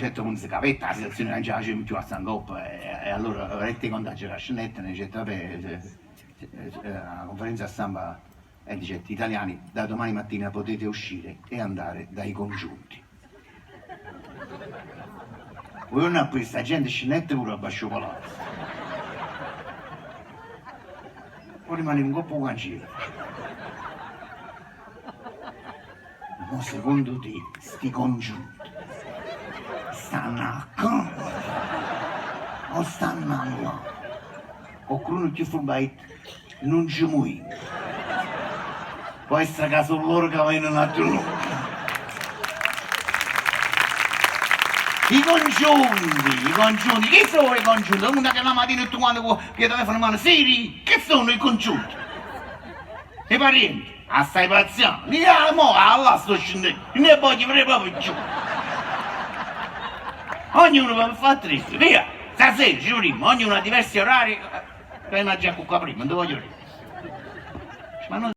Certo punto se capette 'a situazione ca nun ce 'a facevamo cchiù a sta 'ncoppa e allora vedette 'e contaggi ca scennettero e dicette vabbè 'a conferenza stampa e dicette italiani da domani mattina potete uscire e andare dai congiunti. 'O juorno appriesso 'a gente scennette pure abbascio 'o palazzo. Po' rimanevo 'ncopp' 'o canciello. Mo secondo te sti congiunti stanno 'a ccà o stanno 'a llà? Coccuno cchiù furbo ha ditto nun ce muvimmo. Po' essere ca so' loro ca veneno addu nuje. I congiunti, i congiunti, chi sono i congiunti? Uno che la mattina tutto quanto cu 'o telefono in mano, Siri, che sono i congiunti? 'E parienti? A stai pazzianno? Io mo 'a llà sto scennenno, nun 'e voglio verè proprio cchiù. Ognuno pe fà triste, via, stasera ci vedimmo, ognuno ha diversi orari, ca io m'aggia cuccà primma, nun te voglio verè. Ma non.